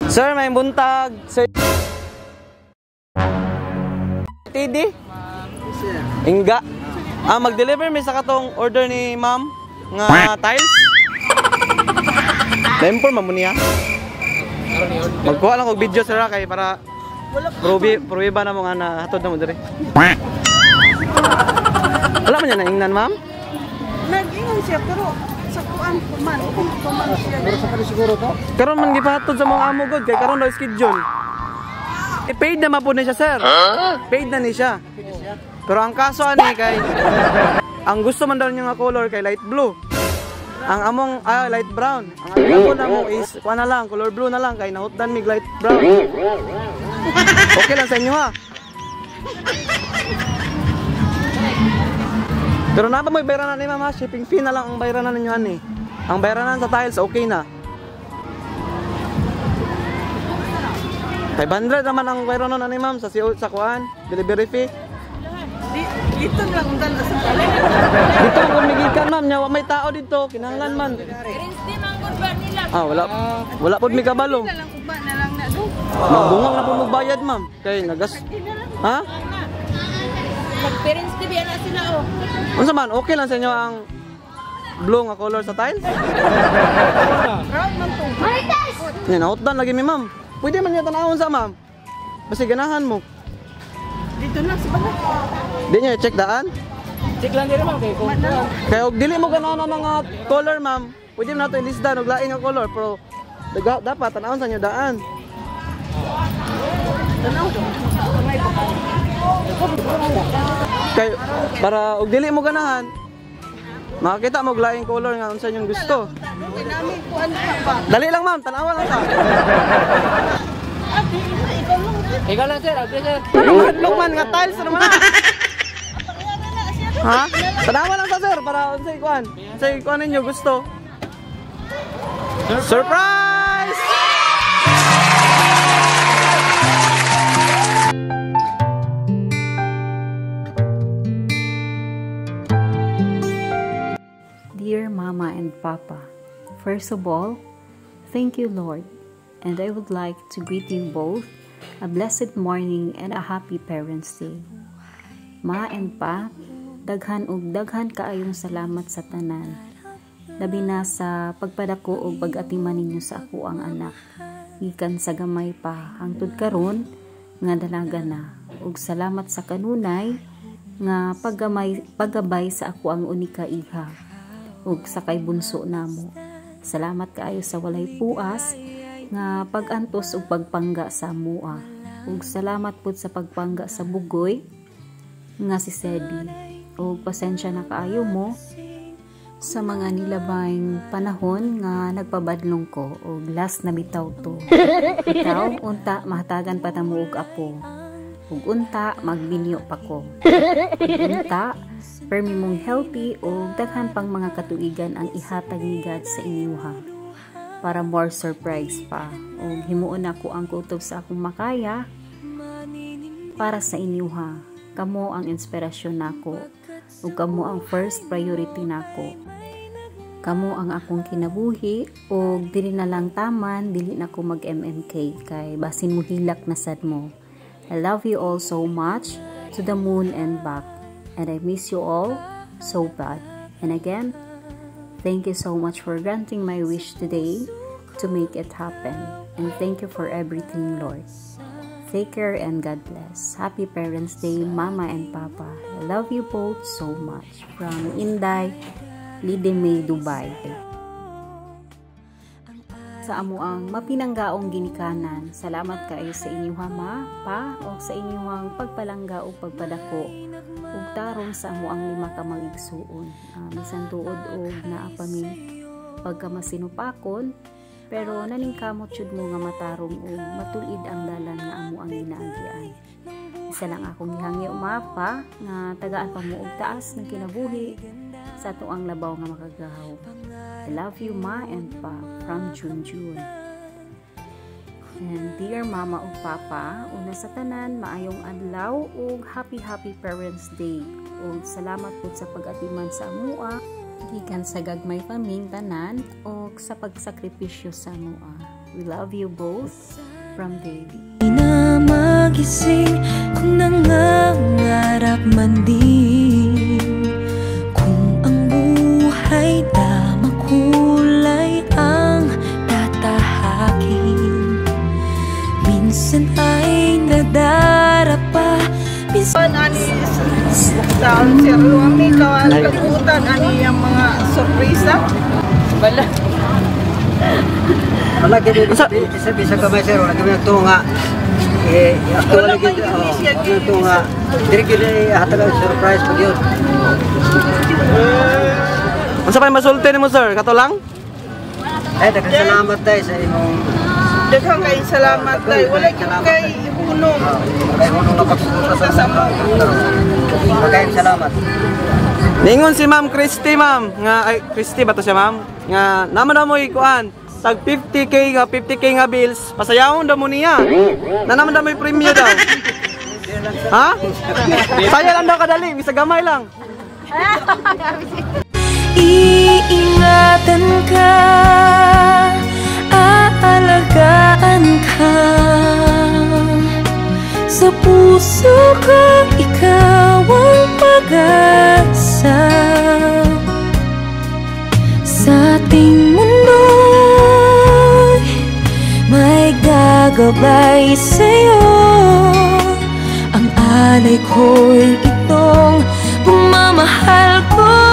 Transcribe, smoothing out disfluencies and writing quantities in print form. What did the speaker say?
Sir, may buntag. Sir TD? Inga. Ah, mag-deliver mi sa katong order ni ma'am nga tiles. Na-inform mo niya. Magkuha lang og video, sir, kay para probi probiba na mo nga na hatod na mo diri. Wala man niya naingnan, ma'am? Nag-ingon siya pero sa kuan kuman kuman siya. Karon man gipahatod sa mga amo god kay karon daw schedule. Eh, paid na man po ni siya, sir. Paid na ni siya. Pero ang kaso ani kay ang gusto man daw niya nga color kay light blue. Ang among light brown. Ang among na mo is kuan na lang, color blue na lang kay nahutdan mig light brown. Okay lang sa inyo ha. Pero napa mo'y bayranan ni ma'am ha, shipping fee na lang ang bayranan ninyo ani. Ang bayranan sa tiles okay na. 500 naman ang bayranan ani ma'am sa CO, sa kuan, delivery fee. Dito lang ang dala sa tala. Dito kung migikan ma'am, nya wa may tao dito, kinahanglan man. Ah, wala wala pud mi kabalo. Na lang uba na lang na do. Magbungag na pud magbayad ma'am. Kay nagas. Ha? Mag-parents TV na sila oh. Unsa man, okay lang sa inyo ang blue nga color sa tiles? Brown man to. Nya nahutdan lagi mi ma'am. Pwede man niya tanawon sa ma'am. Basta ganahan mo. Dito lang sa bala. Di niya check daan. Check lang diri ma'am kay kung Kaya og dili mo ganahan ang mga color ma'am, pwede man nato ilisdan og lain nga color pero dapat tanawon sa inyo daan. Tanaw do. Kay para og dili mo ganahan, makakita mo og laing color nga unsa inyong gusto. Kay nami kuan pa ba. Dali lang ma'am, tanawa lang ta. Ah, di na ikaw lang. Ikaw lang sir, okay sir. Ano hadlok man nga tiles naman na. Ha? Tanawa lang ta sir para unsay kuan. Unsay kuan ninyo gusto. Surprise! Dear Mama and Papa, first of all, thank you, Lord, and I would like to greet you both a blessed morning and a happy Parents' Day. Ma and Pa, daghan og daghan kaayong salamat sa tanan. Labi na sa pagpadako og pag-atiman ninyo sa ako ang anak. Gikan sa gamay pa hangtod karon nga dalaga na. Og salamat sa kanunay nga paggabay sa ako ang unika iha ug sa kay bunso namo. Salamat kaayo sa walay puas nga pag-antos ug pagpangga sa amoa. Ug salamat pud sa pagpangga sa bugoy nga si Sedi. Ug pasensya na kaayo mo sa mga nilabayng panahon nga nagpabadlong ko ug last na bitaw to. Bitaw unta mahatagan pa ta mo og apo. Ug unta magbinyo pa ko. Ug unta permi mong healthy ug daghan pang mga katuigan ang ihatag ni God sa inyuha para more surprise pa. Ug himuon nako ang kutob sa akong makaya para sa inyuha. Kamo ang inspirasyon nako ug kamo ang first priority nako. Kamo ang akong kinabuhi ug dili na lang taman dili na ko mag MMK kay basin mo hilak na sad mo. I love you all so much, to the moon and back, and I miss you all so bad. And again, thank you so much for granting my wish today to make it happen. And thank you for everything, Lord. Take care and God bless. Happy Parents' Day, Mama and Papa. I love you both so much. From Inday, Lideme, Dubai. Sa amo ang mapinanggaong ginikanan, salamat kaayo sa inyong ma, pa, o sa inyong pagpalangga o pagpadako ug tarong sa amo ang lima ka magigsuon. Bisan tuod og naa pa mi pagkamasinupakon, pero naningkamot jud mo nga matarong ug matul-id ang dalan nga amo ang ginaagian. Isa lang akong gihangyo ma, pa, nga tagaan pa mo og taas ng kinabuhi sa ato ang labaw nga makagahaw. I love you, Ma and Pa, from Junjun. And dear Mama ug Papa, una sa tanan, maayong adlaw ug happy happy Parents' Day. Ug salamat pud sa pag-atiman sa amoa, gikan sa gagmay paming tanan ug sa pagsakripisyo sa amoa. We love you both. From Davy. Na magising kung nangangarap man din. Kung ang buhay na makulay ang tatahakin, minsan ay nadarapa, minsan Ani taon sir, kami kawan kalibutan ani ang mga sorpresa. Bala. Wala gid bisa bisa kamay, sir, wala kami nagtuo nga eh actually Wala gid man oh, gyud siya wala nagtuo nga diri gyud hatag ang surprise pag yun. Unsa pa masulti nimo, sir? Kato lang? Ay, daghang salamat tay sa imong Daghang kay salamat tay. Wala gyud kay hunong. Kay hunong nga pagsuporta sa amo. Daghang salamat. Ningon si Ma'am Christy, ma'am, nga ay Christy ba to siya, ma'am? Nga naman na mo ikuan tag 50K nga 50K nga bills, pasayawon daw mo niya. Na naman daw may premyo daw. Ha? Saya lang daw kadali, bisa gamay lang. Iingatan ka, aalagaan ka. Sa puso ko, ikaw ang pag-asa. Sa ating mundo'y may gagabay sa'yo. Ang alay ko'y itong pagmamahal ko.